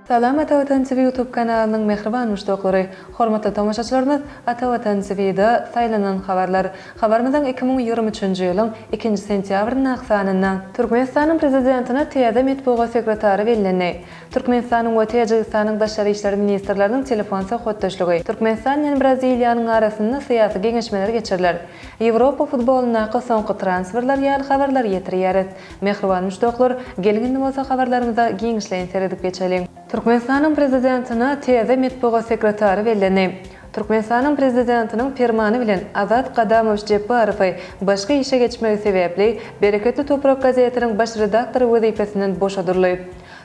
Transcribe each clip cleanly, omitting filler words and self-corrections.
Salam Ata Watan TV YouTube kanalynyň mähriban muşdaklary! Hormatly tomaşaçylarymyz Ata Watan TV-da saýlanan habarlar. Habarymyzyň 2023-nji ýylyň ikinji sentýabryndaky sanynda. Türkmenistanyň Prezidentine täze metbugat sekretary bellendi. Türkmenistanyň we Täjigistanyň daşary işler ministrleriniň telefon söhbetdeşligi. Türkmenistan bilen Braziliýanyň arasynda syýasy geňeşmeler geçiriler. Ýewropa futbolyndaky soňky transferler ýaly habarlary ýetirýäris. Mähriban muşdaklar, geliň indi bolsa habarlarymyza giňişleýin seredip geçeliň. Türkmenistanyň Prezidentine täze metbugat sekretary bellendi. Türkmenistanyň Prezidentiniň Permany bilen Azat Gadamowiç Jepbarowy başga işe geçmegi sebäpli Bereketli toprak gazetiniň baş redaktory wezipesinden boşadyldy.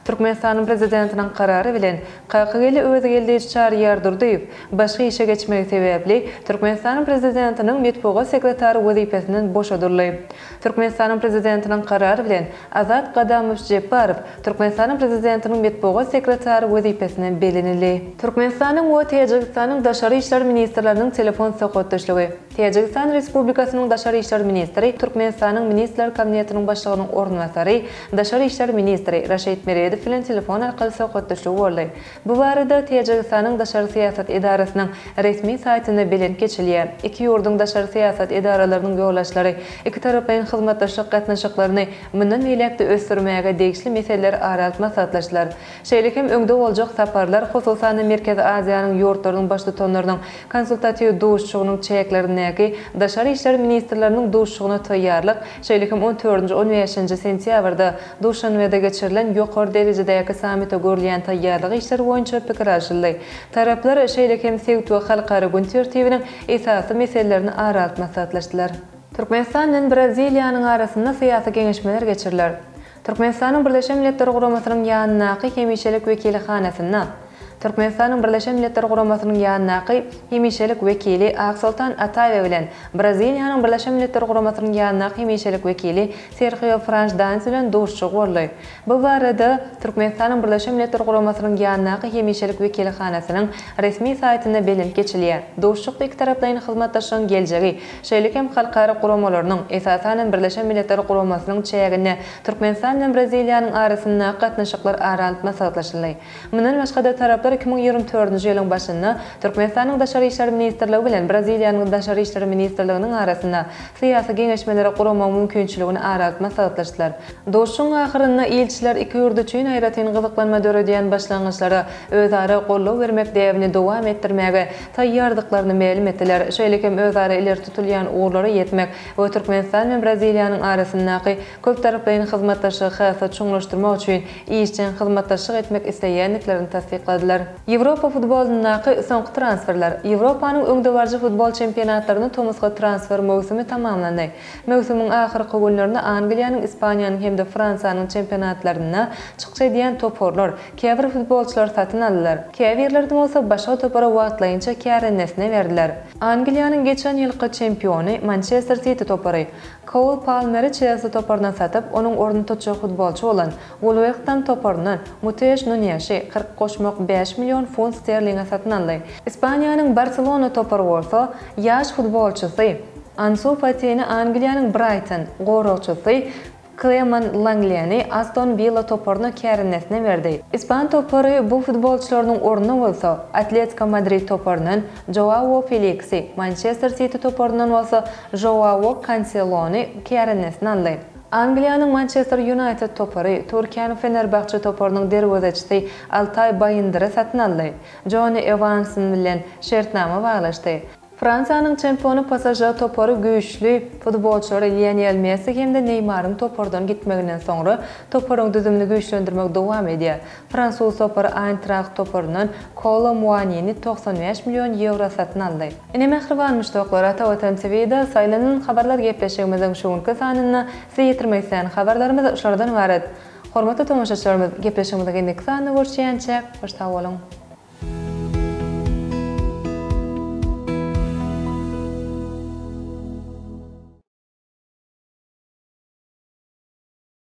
Türkmenistanyň Prezidentiniň Karary bilen, Kakageldi Öwezgeldiýewiç Çaryýardurdyýew başga işe geçmegi sebäpli, Türkmenistanyň Prezidentiniň metbugat sekretary wezipesinden boşadyldy. Türkmenistanyň Prezidentiniň Karary bilen, Azat Gadamowiç Jepbarow Türkmenistanyň Prezidentiniň metbugat sekretary wezipesine bellenildi. Türkmenistanyň we Täjigistanyň daşary işler ministrleriniň telefon söhbetdeşligi. Täjigistan Respublikasynyň daşary işler ministri, Türkmenistanyň Ministrler Kabinetiniň Başlygynyň orunbasary, daşary işler ministri Raşid Meredow bilen telefon arkaly söhbetdeşligi boldy. Bu barada Täjigistanyň daşary syýasat edarasynyň resmi saýtynda belent geçilýär. Iki ýurduň daşary syýasat edaralarynyň ýolbaşçylary ikitaraplaýyn hyzmatdaşlyk gatnaşyklaryny mundan beýläk-de ösdürmäge degişli meseleleri ara alyp maslahatlaşdylar. Şeýle hem öňde boljak saparlar, hususan-da Merkezi Aziýanyň ýurtlarynyň Baştutanlarynyň Konsultatiw duşuşygynyň çäklerindäki daşary işler ministrleriniň duşuşygyna taýýarlyk, şeýle hem on dördünji, on bäşinji sentýabrda Duşanbede geçirilen ýokary derejedäki sammite görülýän taýýarlyk işleri boýunça pikir alşyldy. Taraplar şeýle hem sebit we halkara gün tertibiniň esasy meselelerini ara alyp maslahatlaşdylar. Türkmenistan bilen Braziliýanyň arasynda syýasy geňeşmeler geçiriler. Türkmenistanyň Birleşen Milletler Guramasynyň ýanyndaky hemişelik wekilihanasynda Türkmenistanyň Birleşen Milletler Guramasynyň ýanyndaky hemişelik wekili Aksoltan Ataýewa bilen Braziliýanyň Birleşen Milletler Guramasynyň ýanyndaky hemişelik wekili Serhio Franş Dans bilen duşuşygy boldy. Bu barada Türkmenistanyň Birleşen Milletler Guramasynyň ýanyndaky hemişelik wekilihanasynyň resmi saýtynda bellenip geçilýär. Duşuşykda ikitaraplaýyn hyzmatdaşlygyň geljegi, Şeýle hem halkara guramalarynyň, esasan hem Birleşen Milletler Guramasynyň çäginde Türkmenistan bilen Braziliýanyň arasyndaky gatnaşyklar ara alyp maslahatlaşyldy. Mundan başga-da, taraplar 2024-nji ýylyň başynda Türkmenistanyň Daşary işler ministrligi bilen Braziliýanyň Daşary işler ministrliginiň arasynda syýasy geňeşmeleri guramagyň mümkinçiligini ara alyp maslahatlaşdylar. Duşuşygyň ahyrynda ilçiler iki ýurt üçin aýratyn gyzyklanma döredýän başlangyçlara özara goldaw bermek däbini dowam etdirmäge taýýardyklaryny mälim etdiler. Şeýle hem özara ileri tutulýan ugurlara ýetmek we Türkmenistan bilen Braziliýanyň arasyndaky köptaraplaýyn hyzmatdaşlygy has-da çuňlaşdyrmak üçin işjeň hyzmatdaşlyk etmek isleýändiklerini tassykladylar. Ýewropa futbolyndaky soňky transferler Ýewropanyň öňdebaryjy futbol çempionatlarynda tomusky transfer möwsümi tamamlandy. Möwsümiň ahyrky günlerinde Angliýanyň, Ispaniýanyň hem-de Fransiýanyň çempionatlarynda çykyş edýän toparlar käbir futbolçylary satyn aldylar, käbirlerini bolsa başga topara wagtlaýynça kärendesine berdiler. Angliýanyň geçen ýylky çempiony Mançester Siti topary Koul Palmeri Çelsi toparyna satyp, onuň ornuny tutjak futbolçy bolan Wulwerhton toparyndan Muteş Nuneşi 40 goşmak bäş million funt sterlinge satyn aldy. Ispaniýanyň Barselona topary bolsa ýaş futbolçysy Ansu Fatini Angliýanyň Braýton goragçysy Kleman Langleni Aston Willa toparyna kärendesine berdi. Ispan topary bu futbolçylarynyň ornuna bolsa Atletiko Madrid toparyndan Joao Feliksi, Mançester Siti toparyndan bolsa Joao Kanselony kärendesine aldy. Angliýanyň Mançester Ýunaýted topary Türkiýäniň Fenerbahçe toparynyň derwezeçisi Altaý Baýyndyry satyn aldy. Jonni Ewanson bilen şertnama baglaşdy. Fransiýanyň çempiony PSŽ topary güýçli futbolçylary Lionel Messi hem-de Neýmaryň topardan gitmeginden soňra toparyň düzümini güýçlendirmegi dowam edýär. Fransuz topary Aýntraht toparyndan Kolo Muanini 95 million ýewro satyn aldy. Ine mähriban muşdaklar Ata Watan TV-da saýlanan habarlar gepleşigimiziň şu günki sanynda size ýetirmek islän habarlarymyz şulardan ybarat. Hormatly tomaşaçylarymyz gepleşigimiziň indiki sanynda görüşýänçäk hoş sag boluň.